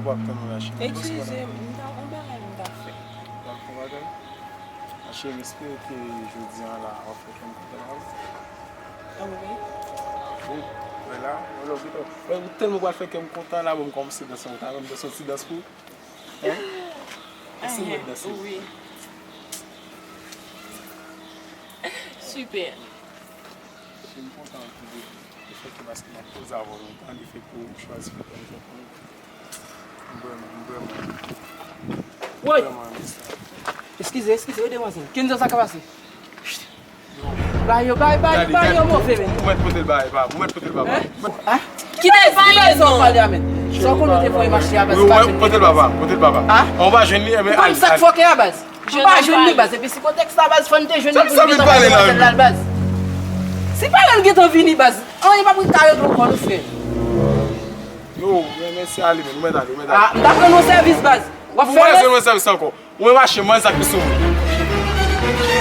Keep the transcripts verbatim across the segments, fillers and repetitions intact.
Eskize m, m ta yon bagay m ta fè. Mache, m espere ke jodi a la w ap fè kè m kontan avè m. Anmwe. Bon, wè la, wè la, ou gentan, wè, ou tèlman pral fè kè m kontan la, bon, m kòmanse danse, ou ta ban m danse yon ti dans pou ou? Hein? Ese mwen danse. Wi. Sipè. Cheri, m kontan anpil de, de fèt ke paske m ap koze avè w lontan, de fèt ke ou chwazi fè kè m kontan. M vrèman, m vrèman, m vrèman renmen sa. Eskize, eskize, wi, demwazèl. Kenzo, sa k ap pase? Ba yo, ba, ba, ba yo move, men. Ou mèt pote l ba, ba, ou mèt pote l ba, ba. Hein? Kite sa yo, non. Sa w konnen te voye mache a, baz. Wi, ou mèt pote l ba, ba, pote l ba, ba. Ah? Ou pa jwenn li, enben, ou konn sa k fòkè a, baz? Ou pa jwenn li, baz. Epi si kontèks la, baz, fò n te jwenn li pou n gentan pale la, baz. Si pale l gentan vini, baz. Anyen p ap ka regle w kò nou, frè. Yo, men, men se ale, men. Ou mèt ale, ou mèt ale. Ah, m t ap rann ou sèvis, baz. W ap fè lès. Ou pa bezwen rann sèvis ankò. Ou menm mache, manzak misye moun.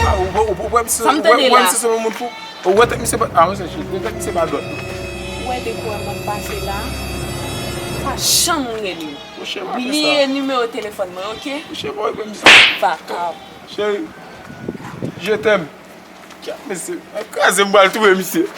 Ou, ou, ou, ou wè misye, ou wè, ou wè misye se yon moun fou. Ou wè tèt misye pa, ah, misye, tèt misye pa dwat. Ou wè de kwa m ap pase la? Pa janm rele m. Bliye nimewo telefòn mwen, oke? Cheri, pa wè misye. Vakab. Cheri, je t'aime. Kèt, mesye, ap kraze m, m pral touye misye.